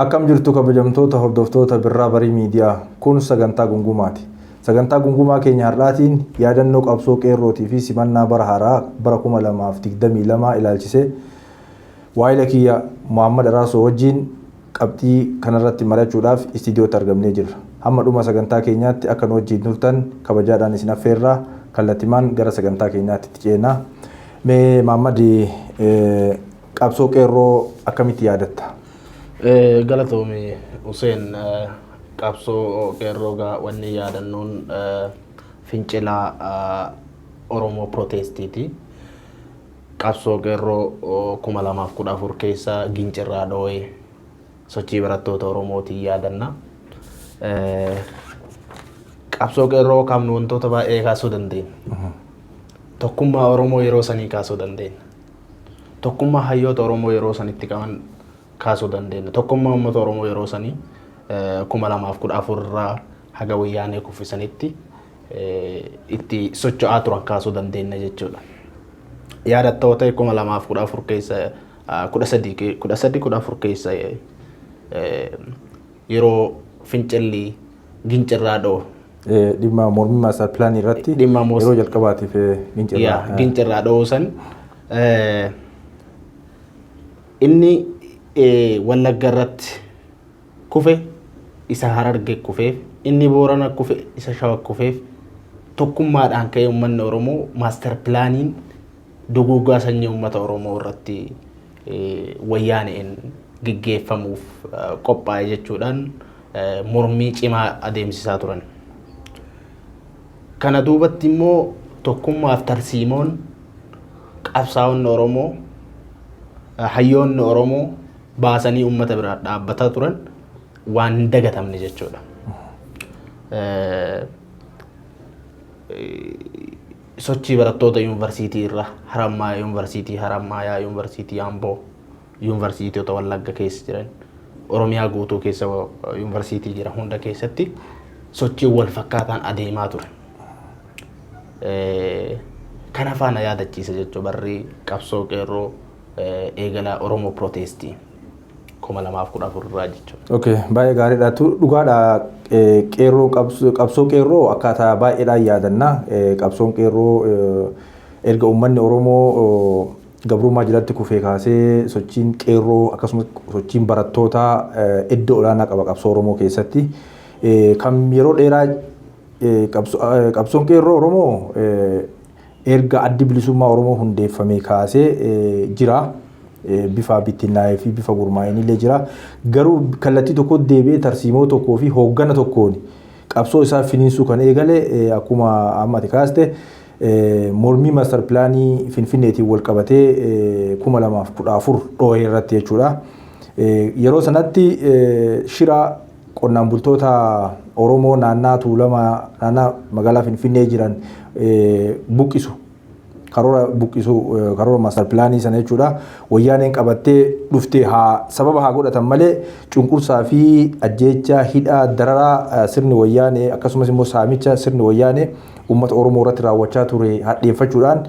Akkam jirtu, kabajamtoota hordoftoota Birraa Barii Miidiyaa? Kun sagantaa Gungumaati. Sagantaa Gungumaa keenya har'aatiin yaadannoo qabsoo qeerrootii fi simannaa bara haaraa bara 2022 ilaalchisee waayila kiyya Muhammad Araasoo wajjin qabxii kanarratti mari'achuudhaaf istiidiyootti argamnee jirra. Hamma dhuma sagantaa keenyaatti akka nu wajjin turtan kabajaadhaan isin affeerraa, kallattimaan gara sagantaa keenyaatti itti ceenaa. Mee Muhammad, qabsoo qeerroo akkamitti yaadatta? Galatoomi Hussein. Qabsoo qeerroo gaa wanni yaadannoon fincilaa Oromoo Protestiiti. Qabsoo qeerroo 2014 keessa Gincirraa dhoo'ee sochii barattoota Oromootiin yaadanna. Qabsoo qeerroo kaafnu wantoota baay'ee kaasuu dandeenya. Tokkummaa Oromoo yeroo sanii kaasuu dandeenya. Tokkummaa hayyoota Oromoo yeroo sanitti qaban kaasuu dandeenya. Tokkummaa uummata Oromoo yeroo sanii 2014 irraa haga wayyaanee kuffisanitti itti socho'aa turan kaasuu dandeenya jechuudha. Yaadattoota 2014 keessa, 13, 13, 14 keessa yeroo fincilli Gincirraa dhoo. Dhimma mormii master planii irratti Dhimma yeroo jalqabaatiif Gincirraa. Gincirraa dhoo san inni Wallagga irratti kufe isa Hararge kufeef, inni Boorana kufe isa Shawa kufeef, tokkummaadhaan ka'ee uummanni Oromoo master planiin duguuggaa sanyii uummata Oromoo irratti wayyaaneen geggeeffamuuf qophaa'e jechuudhaan mormii cimaa adeemsisaa turan. Kana duubatti immoo tokkummaaf tarsiimoon qabsaa'onni Oromoo, hayyoonni Oromoo baasanii uummata biraa dhaabbataa turan waan hin dagatamne jechuudha. Sochii barattoota yuunivarsiitii irra Harammaaya, Yuunivarsiitii Haramaayaa, Yuunivarsiitii Amboo, yuunivarsiitota Wallagga keessa jiran, Oromiyaa guutuu keessa yuunivarsiitii jira hunda keessatti sochiin wal fakkaataan adeemaa ture. Kana faana yaadachiisa jechuun barri qabsoo qeerroo eegala Oromoo Protestii 2014 irraa jechuudha. Okay, baay'ee gaariidha. Dhugaadha, qeerroo, qabsoo qeerroo akkaataa baay'eedhaan yaadanna. Qabsoon qeerroo erga uummanni Oromoo gabrummaa jalatti kufee kaasee sochiin qeerroo akkasumas sochiin barattootaa iddoo olaanaa qaba qabsoo Oromoo keessatti. Kan yeroo dheeraa qabsoon qeerroo Oromoo erga Addi Bilisummaa Oromoo hundeeffamee kaasee jira. Bifa bittinnaa'ee fi bifa gurmaa'een illee jira. Garuu kallattii tokko deebi'ee tarsiimoo tokkoo fi hooggana tokkoon qabsoo isaa finiinsuu kan eegale, akkuma amma ati kaaste, mormii master planii Finfinneetiin wal qabatee 2014 dhoohee irratti jechuudha. Yeroo sanatti shira qonnaan bultoota Oromoo naannaa Tuulamaa, naannaa magaalaa Finfinnee jiran buqqisu, karoora buqqisu, karoora master planii sana jechuudha. Wayyaaneen qabattee dhuftee haa sababa haa godhatan malee, cunqursaa fi ajjeechaa, hidhaa, dararaa sirni wayyaanee akkasumas immoo saamicha sirni wayyaanee uummata Oromoo irratti raawwachaa ture hadheeffachuudhaan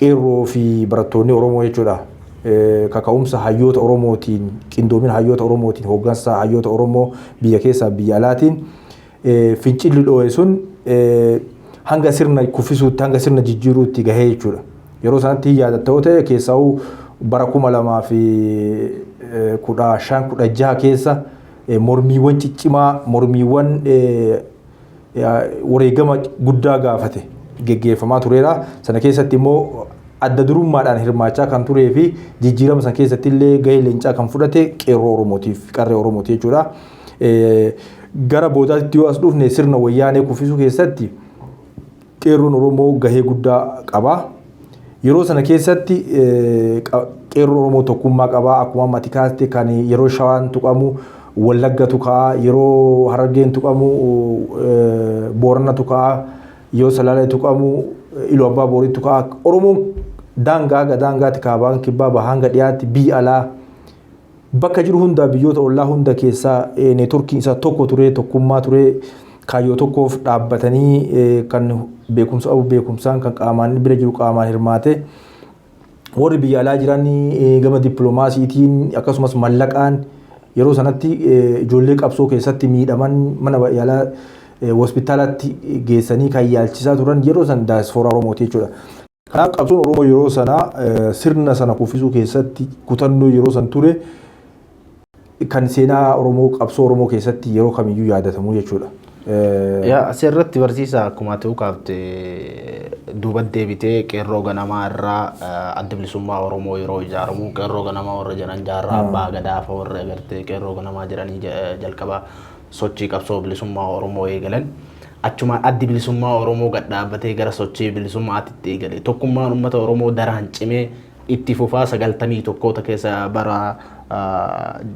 qeerroo fi barattoonni Oromoo jechuudha. Kaka'umsa hayyoota Oromootiin, qindoomina hayyoota Oromootiin, hooggansa hayyoota Oromoo biyya keessaa biyya alaatiin fincilli dhoo'e sun hanga sirna kuffisuutti, hanga sirna jijjiiruutti gahee jechuudha. Yeroo sanatti hin yaadatta yoo ta'e, keessaa'uu bara 2015, 16 keessa mormiiwwan ciccimaa, mormiiwwan wareegama guddaa gaafate geggeeffamaa tureera. Sana keessatti immoo adda durummaadhaan hirmaachaa kan turee fi jijjiirama sana keessatti illee gahee leencaa kan fudhate qeerroo Oromootiif qarree Oromooti jechuudha. Gara boodaatti yoo as dhufne, sirna wayyaanee kuffisuu keessatti qeerroon Oromoo gahee guddaa qaba. Yeroo sana keessatti qeerroon Oromoo tokkummaa qaba. Akkuma amma ati kaaste, kan yeroo Shawaan tuqamu Wallaggatu ka'a, yeroo Harargeen tuqamu Booranatu ka'a, yoo Salaalee tuqamu Iluu Abbaa Booriitu ka'a. Oromoon daangaa haga daangaatti, kaabaan kibbaa, bahaa hanga dhiyaatti, biyya alaa bakka jiru hundaa, biyyoota ollaa hunda keessaa networkiin isaa tokko ture, tokkummaa ture, kaayyoo tokkoof dhaabbatanii kan beekumsa qabu beekumsaan, kan qaamaan bira jiru qaamaan hirmaate, warri biyya alaa jiran gama dippiloomaasiitiin akkasumas mallaqaan Yeroo sanatti ijoollee qabsoo keessatti miidhaman mana yaalaa hospitaalatti geessanii kan yaalchisaa turan yeroo san daayispooraa Oromooti jechuudha. Kanaaf qabsoon Oromoo yeroo sanaa sirna sana kuffisuu keessatti kutannoo yeroo san ture kan seenaa Oromoo qabsoo Oromoo keessatti yeroo kamiyyuu yaadatamu jechuudha. Yaa asirratti barsiisaa akkuma ati kaafte duuba deebitee qeerroo ganamaa irraa adda bilisummaa Oromoo yeroo ijaaramu qeerroo ganamaa warra jedhan jaarraa abbaa gadaa fa'a warra agartee qeerroo ganamaa jedhanii jalqaba sochii qabsoo bilisummaa Oromoo eegalan. Achumaan addi bilisummaa Oromoo gad dhaabbatee gara sochii bilisummaatti eegale. Tokkummaan uummata Oromoo daraan cimee itti fufaa 91 keessa bara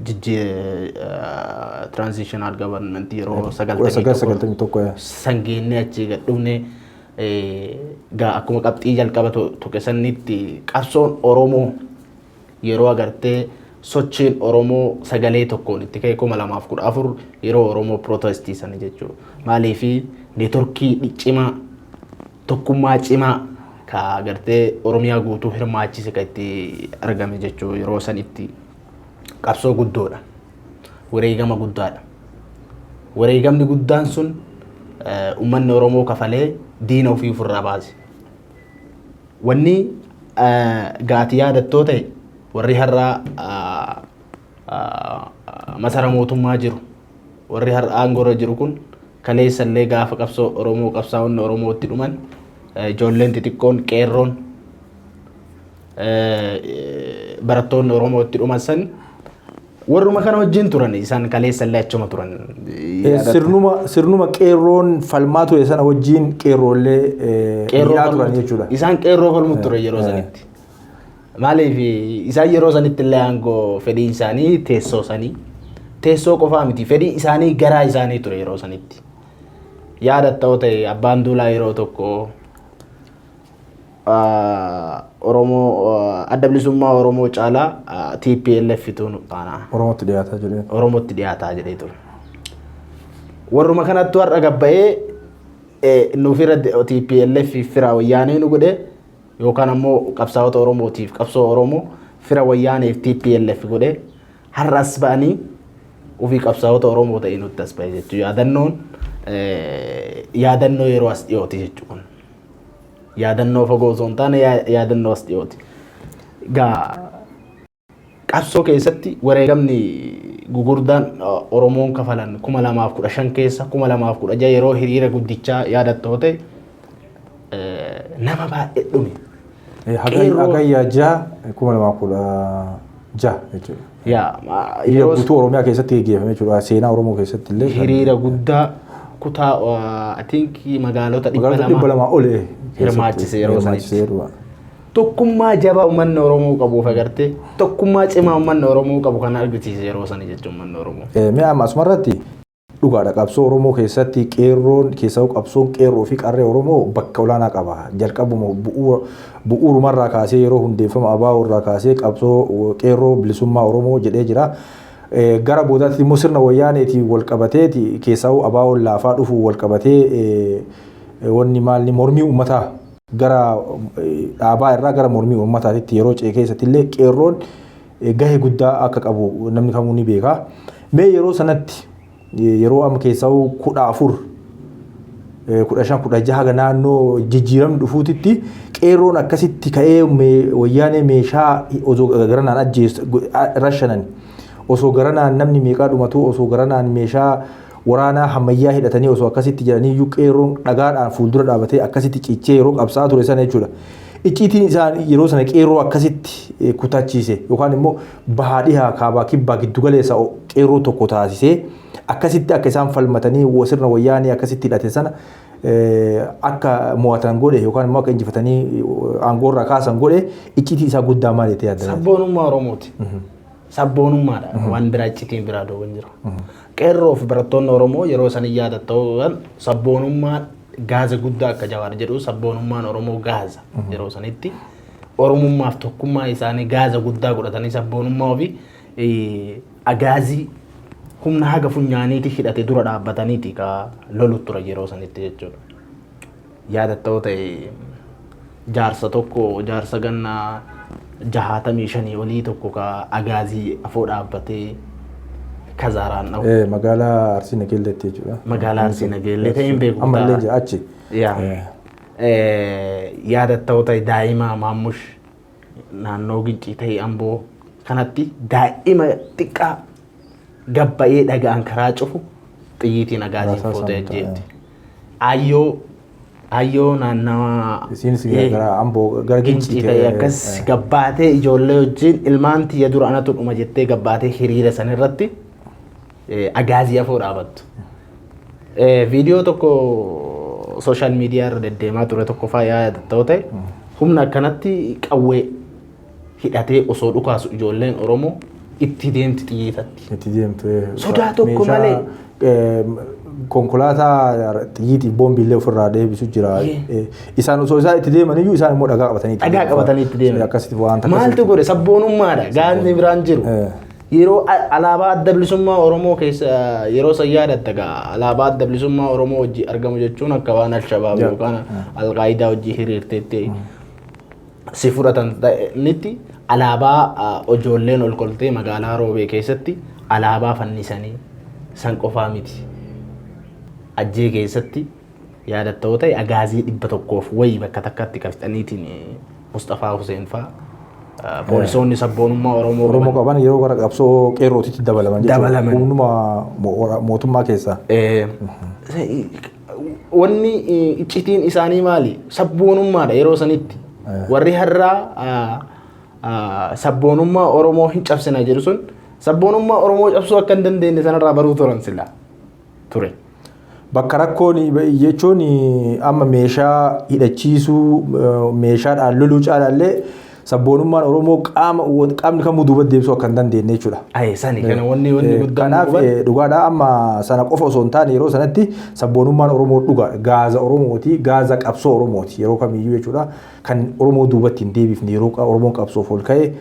jijjii transitional government yeroo 1991 sangeennee achii gad dhufne gaa akkuma qabxii jalqaba tuqe sanitti qabsoon Oromoo yeroo agartee sochiin Oromoo sagalee tokkoon itti ka'e 2014 yeroo Oromoo protestii sani jechuudha. Maaliifi networkii cimaa, tokkummaa cimaa ka agartee Oromiyaa guutuu hirmaachise ka itti argame jechuudha yeroo sanitti qabsoo guddoodha. Wareegama guddaadha. Wareegamni guddaan sun uummanni Oromoo kafalee diina ofii ofirraa baase. Wanni gaatii yaadattoo ta'e warri har'a masara mootummaa jiru, warri har'a aangoorra jiru kun kaleessallee gaafa qabsoo Oromoo qabsaa'onni Oromootti dhuman ijoolleen xixiqqoon qeerroon barattoonni Oromoo itti dhuman san warruma kana wajjin turan, isaan kaleessallee achuma turan. Sirnuma qeerroon falmaa ture sana wajjin qeerroollee miidhaa turan jechuudha. Isaan qeerroo falmu ture yeroo sanitti. Maaliif isaan yeroo sanitti illee aangoo fedhiin isaanii teessoo sanii, teessoo qofaa miti, fedhii isaanii garaa isaanii ture yeroo sanitti. Yaadattoo ta'e abbaan duulaa yeroo tokko Oromoo adda bilisummaa Oromoo caalaa TPLF tuun faana Oromootti dhiyaataa jedhee. Oromootti dhiyaataa jedhee ture. Warruma kanattu har'a gabba'ee nu fira TPLF fira wayyaanee nu godhe yookaan ammoo qabsaa'ota Oromootiif qabsoo Oromoo fira wayyaaneef TPLF godhe har'a as ba'anii ofii qabsaa'ota Oromoo ta'ee nutti as ba'e jechuudha. Yaadannoon yaadannoo yeroo as dhiyooti jechuudha. Yaadannoo fagoo osoo hin taane yaadannoo as dhiyooti. Egaa qabsoo keessatti wareegamni gugurdaan Oromoon kafalan 2015 keessa, 2016 yeroo hiriira guddichaa yaadattoo ta'e nama baay'ee dhume. Hagayya 6, 2016 jechuudha. Yaa Hiriira guutuu Oromiyaa keessatti gaggeeffame jechuudha. Seenaa Oromoo keessatti illee. Hiriira guddaa kutaa I think magaalota dhibba Magaalota dhibba lama lamaa ol hirmaachise yeroo sanitti. Hirmaachise. Tokkummaa jabaa uummanni Oromoo qabuuf agartee tokkummaa cimaa uummanni Oromoo qabu kan argisiise yeroo sani jechuun uummanni Oromoo. Mee amma asumarratti dhugaadha, qabsoo Oromoo keessatti qeerroon keessaa qabsoon qeerroo fi qarree Oromoo bakka olaanaa qaba. Jalqabuma bu'uurumarraa kaasee yeroo hundeeffama ABO irraa kaasee qabsoo qeerroo bilisummaa Oromoo jedhee jira. Gara boodaatti immoo sirna wayyaaneetiin wal qabateeti keessaa ABO'n laafaa dhufu wal qabatee wanni maalni mormii uummataa gara dhaabaa irraa gara mormii uummataatitti yeroo ce'e keessatti illee qeerroon gahee guddaa akka qabu namni kamuu ni beeka. Mee yeroo sanatti yeroo amma keessaa 14, 15, 16 naannoo jijjiiramni dhufuutitti qeerroon akkasitti ka'ee wayyaanee meeshaa osoo garanaan ajjeesu rashanan, osoo garanaan namni meeqaa dhumatu, osoo garanaan meeshaa waraanaa ammayyaa hidhatanii osoo akkasitti jedhanii iyyuu qeerroon dhagaadhaan fuuldura dhaabatee akkasitti cichee yeroo qabsaa ture sana jechuudha. Icciitiin isaan yeroo sana qeerroo akkasitti kutachiise yookaan immoo bahaa dhihaa kaabaa kibbaa giddugaleessa qeerroo tokko taasisee akkasitti akka isaan falmatanii sirna wayyaanee akkasitti hidhate sana akka mo'atan godhe yookaan immoo akka injifatanii aangoorraa kaasan godhe icciitii isaa guddaa maal jettee yaadda? Sabboonummaa Oromooti. Sabboonummaadha. Waan biraa icciitiin biraa duuba hin jiru. Qeerroo fi barattoonni Oromoo yeroo isaan yaadatta'uudhaan sabboonummaa gaaza guddaa akka Jawaar jedhu sabboonummaan Oromoo gaaza yeroo sanitti Oromummaaf tokkummaa isaanii gaaza guddaa godhatanii sabboonummaa ofii agaazii humna haga funyaaniiti hidhate dura dhaabbataniiti ka lolu ture yeroo sanitti jechuudha. Yaadattoo ta'e jaarsa tokko, jaarsa gannaa 65 olii tokko ka agaazii afoo dhaabbatee Kazaaraan dha'u. Magaalaa Arsii Nageelleetti jechuudha. Magaalaa Arsii Nageellee ta'e hin beeku. Ammallee jira achi. Yaa. Yaadattoo ta'e daa'ima Maammush naannoo Gincii ta'e Amboo kanatti daa'ima xiqqaa gabba'ee dhaga'an karaa cufu xiyyiitiin agaaziin Rasaasaan footee ta'e. ajjeefte. Aayyoo naannawa Isiinis gara Amboo gara Gincii Gincii ta'e akkas gabbaatee ijoollee wajjin ilmaan tiyya dura anatu dhuma jettee gabbaatee hiriira san irratti agaazii afoo dhaabattu. Viidiyoo tokko social media irra deddeemaa ture tokko faa yaadattoo ta'e humna akkanatti qawwee hidhatee osoo dhukaasu ijoolleen Oromoo itti deemti xiyyiitatti. Itti deemtu. Sodaa tokko Meeshaa, malee. Konkolaataa xiyyiitii boombiillee ofirraa deebisu jira. Isaan osoo isaan itti deeman iyyuu isaan immoo dhagaa qabatanii itti Dhagaa deemu. qabatanii itti deeman. Akkasitti waan takka Maaltu godhe sabboonummaadha gaanni biraan jiru. Yeroo alaabaa adda bilisummaa Oromoo keessa yeroo san yaadatta gaa alaabaa adda bilisummaa Oromoo wajji argamu jechuun akka waan Alshabaab yookaan Alqaayidaa wajji hiriirteetti si fudhatan ta'anitti alaabaa ijoolleen ol koltee magaalaa Roobee keessatti alaabaa fannisanii san qofaa miti. Ajjee keessatti yaadatta yoo ta'e agaazii 100 wayii bakka takkatti qabxaniitiin Mustafaa Hussein fa'aa poolisoonni sabboonummaa Oromoo Oromoo qaban yeroo gara qabsoo qeerrootitti dabalaman jechuudha. Dabalaman. Humnuma mootummaa keessaa. Wanni iccitiin isaanii maali? Sabboonummaadha yeroo sanitti. Warri har'aa sabboonummaa Oromoo hin cabsina jedhu sun sabboonummaa Oromoo cabsuu akka hin dandeenye sanarraa baruu turan silaa ture. Bakka rakkoon jechuun amma meeshaa hidhachiisuu meeshaadhaan loluu caalaallee sabboonummaan Oromoo qaama qaamni kamuu duuba deebisuu akka hin dandeenye jechuudha. Aye sani kana wanni guddaan Kanaaf dhugaadha amma sana qofa osoo hin taane yeroo sanatti sabboonummaan Oromoo dhugaa gaaza Oromooti gaaza qabsoo Oromooti yeroo kamiyyuu jechuudha kan Oromoo duubatti hin deebifne yeroo Oromoon qabsoof ol ka'e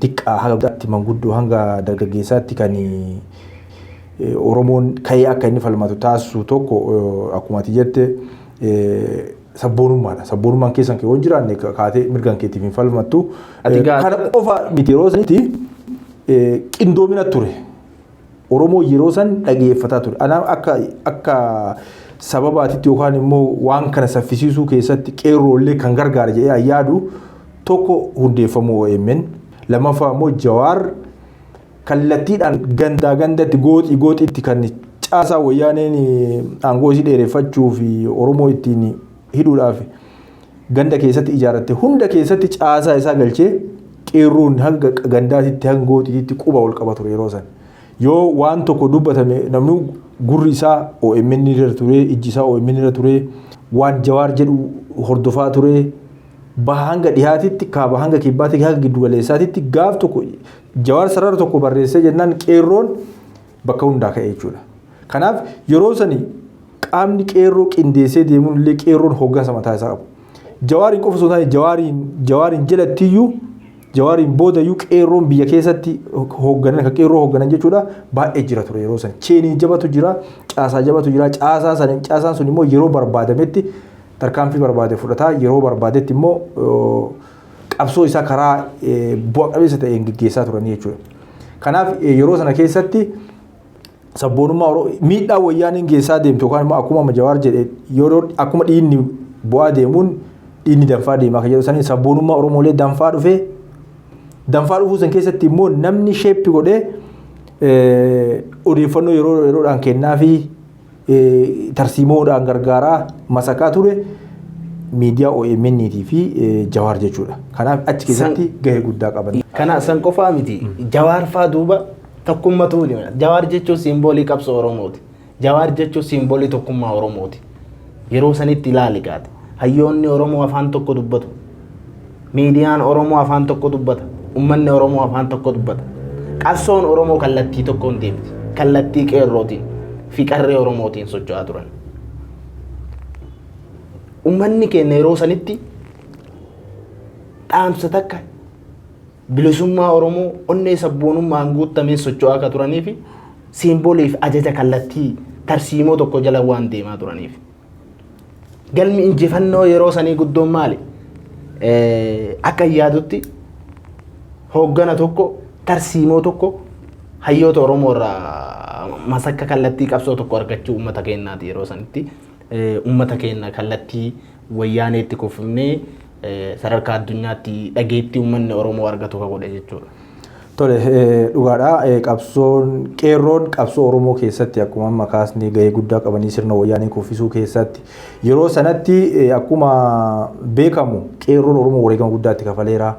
diqqaa haga manguddoo hanga dargaggeessaatti kan Oromoon ka'ee akka inni falmatu taasisu tokko akkuma ati jette sabboonummaadha. Sabboonummaan keessan kee yoo hin jiraanne kaatee mirgan keetiif hin falmattu. Kana qofa miti yeroo sanitti qindoomina ture. Oromoo yeroo san dhageeffataa ture. Anaaf akka sababaatitti yookaan immoo waan kana saffisiisuu keessatti qeerroollee kan gargaara jedhee yaadu tokko hundeeffamuu OMN lammaffaa immoo Jawaar kallattiidhaan gandaa gandatti gooxii gooxiitti kan caasaa wayyaaneen aangoo isii dheereffachuu fi Oromoo ittiin hidhuudhaaf ganda keessatti ijaarratte hunda keessatti caasaa isaa galchee qeerroon hanga gandaatitti hanga gooxiitti quba ol qaba ture yeroo san. Yoo waan tokko dubbatame namni gurri isaa OMN irra ture, ijji isaa OMN irra ture, waan Jawaar jedhu hordofaa ture. Baha hanga dhihaatitti, kaaba hanga kibbaatti, hanga giddu galeessaatitti gaaf tokko Jawaar sarara tokko barreessee jennaan qeerroon bakka hundaa ka'e jechuudha. Kanaaf yeroo sani qaamni qeerroo qindeessee deemuun illee qeerroon hooggansa mataa isaa qabu. Jawaariin qofa osoo hin taane jawaariin jalattiyyuu jawaariin boodayyuu qeerroon biyya keessatti hoogganan kan qeerroo hoogganan jechuudha baay'ee jira ture yeroo san. Cheenii jabatu jira, caasaa jabatu jira, caasaan sun immoo yeroo barbaadametti tarkaanfii barbaade fudhataa yeroo barbaadetti immoo qabsoo isaa karaa bu'a qabeessa ta'een geggeessaa turanii jechuudha. Kanaaf yeroo sana keessatti sabboonummaa miidhaa wayyaaniin geessaa deemtu yookaan immoo akkuma amma Jawaar jedhe yeroo akkuma dhiigni bu'aa deemuun dhiigni danfaa deemaa kan jedhu saniin sabboonummaa Oromoolee danfaa dhufee danfaa dhufuu san keessatti immoo namni sheeppi godhee odeeffannoo yeroo yeroodhaan kennaa fi tarsiimoodhaan gargaaraa masakaa ture miidiyaa OMN fi Jawaar jechuudha. Kanaaf achi keessatti gahee guddaa qaban. Kana san qofaa miti. Jawaar faa duuba tokkummatu Jawaar jechuun siimboolii qabsoo Oromooti. Jawaar jechuun siimboolii tokkummaa Oromooti. Yeroo sanitti ilaali gaate. Hayyoonni Oromoo afaan tokko dubbatu. Miidiyaan Oromoo afaan tokko dubbata. Uummanni Oromoo afaan tokko dubbata. Qabsoon Oromoo kallattii tokkoon deemti. Kallattii qeerrootiin fi qarree Oromootiin socho'aa turan. Uummanni keenya yeroo sanitti dhaamsa takka bilisummaa Oromoo onnee sabboonummaan guutameen socho'aa akka turanii fi siimboolii fi ajaja kallattii tarsiimoo tokko jala waan deemaa turaniif. Galmi injifannoo yeroo sanii guddoon maali? Akka yaadutti hooggana tokko tarsiimoo tokko Hayyoota Oromoo irraa masakka kallattii qabsoo tokko argachuu uummata keenyaati yeroo sanitti. Uummata keenya kallattii wayyaaneetti kuufnee sadarkaa addunyaatti dhageettii uummanni Oromoo argatu ka godhe jechuudha. Tole, dhugaadha. Qabsoon qeerroon qabsoo Oromoo keessatti akkuma amma kaasni gahee guddaa qabanii sirna wayyaanee kuffisuu keessatti yeroo sanatti akkuma beekamu qeerroon Oromoo wareegama guddaa itti kafaleera.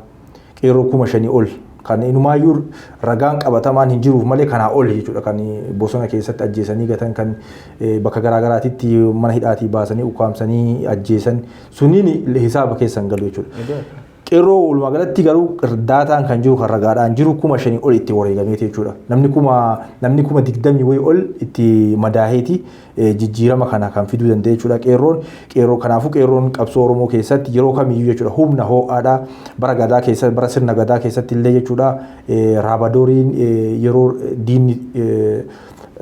Qeerroo 5,000 ol kan inumaayyuu ragaan qabatamaan hin jiruuf malee kanaa ol jechuudha kan bosona keessatti ajjeesanii gatan, kan bakka garaagaraatitti mana hidhaatii baasanii ukkaamsanii ajjeesan suniin hisaaba keessa hin galu jechuudha. Qeerroo walumaa galatti garuu daataan kan jiru, kan ragaadhaan jiru, 5,000 ol itti wareegameeti jechuudha. Namni 20,000 wayii ol itti madaaheeti jijjiirama kana kan fiduu danda'e jechuudha qeerroon. Qeerroo kanaafuu qeerroon qabsoo Oromoo keessatti yeroo kamiyyuu jechuudha humna ho'aadha. Bara gadaa keessatti, bara sirna gadaa keessatti illee jechuudha, raabadooriin yeroo diinni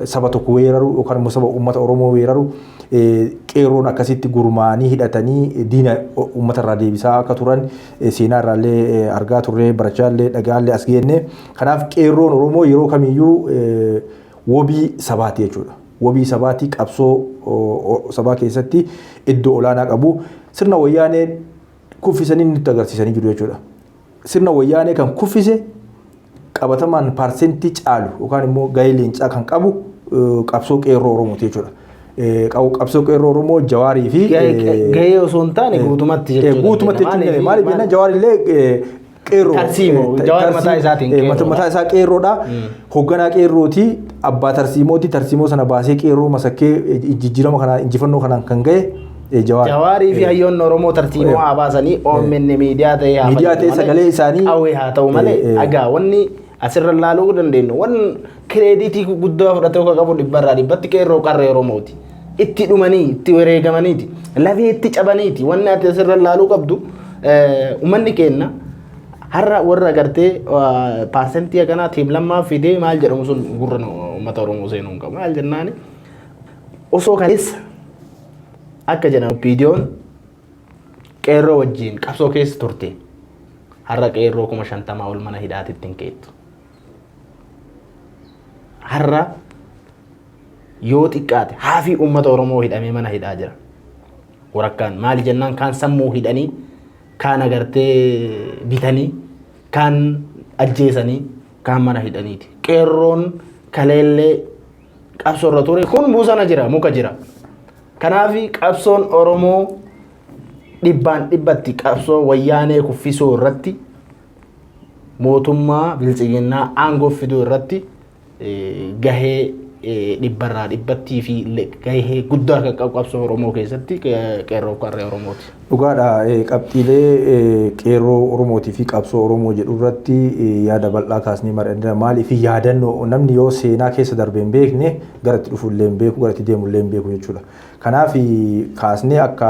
saba tokko weeraru yookaan immoo saba uummata Oromoo weeraru qeerroon akkasitti gurmaa'anii hidhatanii diina uummata irraa deebisaa akka turan seenaa irraallee argaa turre, barachaallee dhagaallee as geenne. Kanaaf qeerroon Oromoo yeroo kamiyyuu wabii sabaati jechuudha. Wabii sabaati, qabsoo sabaa keessatti iddoo olaanaa qabu. Sirna wayyaanee kuffisanii nutti agarsiisanii jiru jechuudha. Sirna wayyaanee kan kuffise qabatamaan paarsentii caalu yookaan immoo gahee leencaa kan qabu qabsoo qeerroo Oromooti jechuudha. Qabsoo qeerroo Oromoo Jawaarii fi Gahee osoo hin taane guutumatti jechuudha. Guutumatti jechuudha. Maaliif jennaan Jawaar illee qeerroo. Tarsiimoo. Jawaar mataa isaatiin qeerroodha. Mataa isaa qeerroodha. Hoogganaa qeerrooti. Abbaa tarsiimooti. Tarsiimoo sana baasee qeerroo masakkee jijjiirama kanaan injifannoo kanaan kan gahe Jawaar. Jawaarii fi hayyoonni Oromoo tarsiimoo haa baasanii, OMN miidiyaa ta'ee haa Miidiyaa ta'ee sagalee isaanii qawwee haa ta'u malee, egaa wanni asirra ilaaluu dandeenyu wan credit guddaa fudhatee akka qabu dhibbarraa dhibbatti qeerroo qarree Oromooti. Itti dhumanii itti wareegamaniiti. Lafee itti cabaniiti. Wanni ati asirra ilaaluu qabdu, uummanni keenya har'a warra agartee paarsentii akkanaa tiim lammaa fidee maal jedhamu sun gurra uummata Oromoo seenuu hin qabu. Maal jennaani, osoo kaleessa akka jedhamu viidiyoon qeerroo wajjin qabsoo keessa turte har'a qeerroo 50,000 ol mana hidhaatitti hin keettu. Har'a yoo xiqqaate haafii uummata Oromoo hidhamee mana hidhaa jira. Warakkaan maali jennaan kaan sammuu hidhanii, kaan agartee bitanii, kaan ajjeesanii, kaan mana hidhaniiti. Qeerroon kaleellee qabsoo irra ture kun bosona jira, muka jira. Kanaaf qabsoon Oromoo dhibbaan dhibbatti qabsoo wayyaanee kuffisuu irratti, mootummaa biltsiginnaa aangoo fiduu irratti gahee dhibbarraa dhibbattii fi gahee guddaa kan qabu qabsoo Oromoo keessatti qeerroo qarree Oromooti. Dhugaadha, qabxiilee qeerroo Oromootii fi qabsoo Oromoo jedhu irratti yaada bal'aa kaasnee mari'anneerra. Maaliif, yaadannoo namni yoo seenaa keessa darbee hin beekne gara itti dhufu illee hin beeku, gara itti deemu illee hin beeku jechuudha. Kanaaf kaasnee akka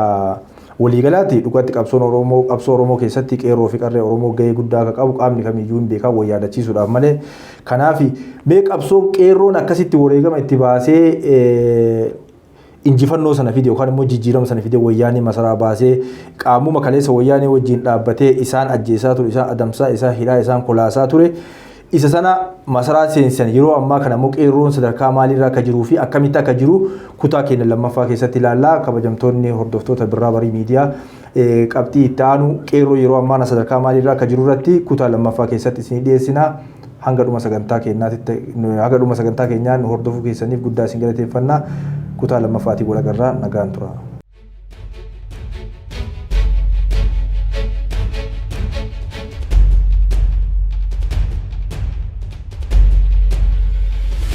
waliigalaatti dhugatti qabsoon Oromoo, qabsoo Oromoo keessatti qeerroo fi qarree Oromoo gahee guddaa akka qabu qaamni kamiyyuu hin beekaa, wal yaadachiisuudhaaf malee. Kanaaf mee qabsoon qeerroon akkasitti wareegama itti baasee injifannoo sana fide yookaan immoo jijjiirama sana fide, wayyaanee masaraa baasee, qaamuma kaleessa wayyaanee wajjin dhaabbatee isaan ajjeesaa ture, isaan adamsaa, isaan hidhaa, isaan kolaasaa ture, isa sana masaraa seensisan, yeroo ammaa kana immoo qeerroon sadarkaa maaliirra akka jiruu fi akkamitti akka jiru kutaa keenya lammaffaa keessatti ilaallaa. Kabajamtoonni hordoftoota Birraa Barii Miidiyaa, qabxii itti aanu qeerroo yeroo ammaa sadarkaa maaliirra akka jiru irratti kutaa lammaffaa keessatti isinii dhiyeessina. Hanga dhuma sagantaa keenyaatti, hanga dhuma sagantaa keenyaa nu hordofuu keessaniif guddaa isin galateeffannaa. Kutaa lammaffaatii wal agarraa, nagaan tura.